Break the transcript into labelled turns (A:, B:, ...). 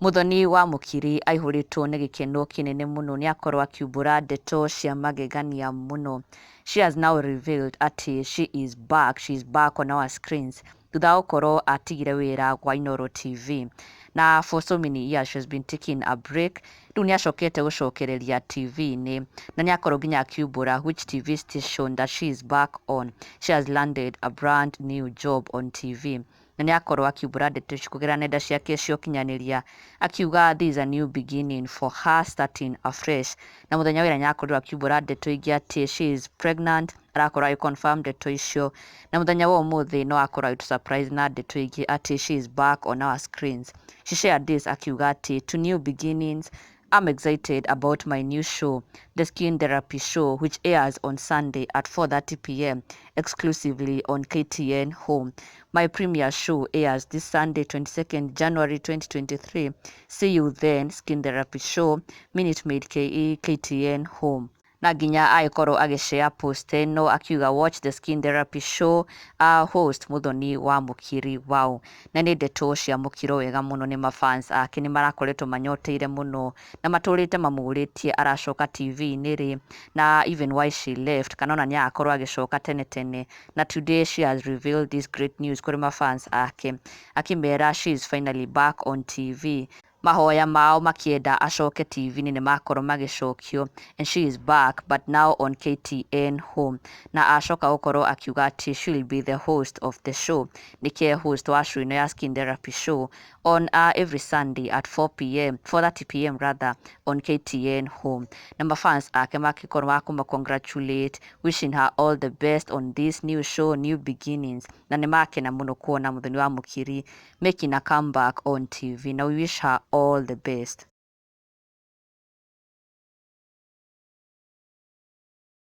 A: Muthoni wa Mukiri aihũrĩtwo nĩ gĩkeno kĩnene mũno nĩ akorwo akiumbũra ndeto cia magegania mũno. She has now revealed atĩ she is back, she is back on our screens thutha wa gũkorwo atigire wĩra gwa Inooro TV. Na for so many years she has been taking a break. Rĩu nĩ acokete gũcokereria TV-inĩ na nĩ akorwo nginya akiumbũra which TV station that she is back on. She has landed a brand new job on TV na nĩ akorwo akiumbũra ndeto ici kũgerera nenda ciake cia ũkinyanĩria, akiuga this is a new beginning for her, starting afresh. Na mũthenya wa ira nĩ akorirwo akiumbũra ndeto ingĩ atĩ she is pregnant, arakorwo agĩ confirm ndeto icio. Na mũthenya wa ũmũthĩ no akorwo agĩtũ surprise na ndeto ingĩ atĩ she is back on our screens. She shared this akiuga atĩ, "To new beginnings. I'm excited about my new show, The Skin Therapy Show, which airs on Sunday at 4:30 p.m. exclusively on KTN Home. My premiere show airs this Sunday, 22nd January 2023. See you then, Skin Therapy Show, Minute Maid KE, KTN Home." Na nginya agĩkorwo agĩshare post ĩno akiuga, "Watch The Skin Therapy Show, host Muthoni wa Mukiri." Wow, na nĩ ndeto ciamũkirwo wega mũno nĩ mafans ake. Nĩ marakoretwo manyoteire mũno na matũrĩte mamũrĩtie aracoka TV-inĩ rĩ, na even why she left, kana ona nĩ agakorwo agĩcoka tene tene. Na today she has revealed this great news kũrĩ mafans ake, akĩmera she is finally back on TV. Mahoya mao makĩenda acoke TV-inĩ nĩ makorwo magĩcokio and she is back, but now on KTN Home. Na acoka gũkorwo akiuga atĩ she will be the host of the show, nĩkĩe host wa show ĩno ya Skin Therapy Show on every Sunday at 4 p.m., 4:30 p.m. rather, on KTN Home. Na mafans ake makĩkorwo makũma congratulate, wishing her all the best on this new show, new beginnings. Na nĩ makena mũno kuona Muthoni wa Mukiri making a comeback on TV, na we wish her all the best.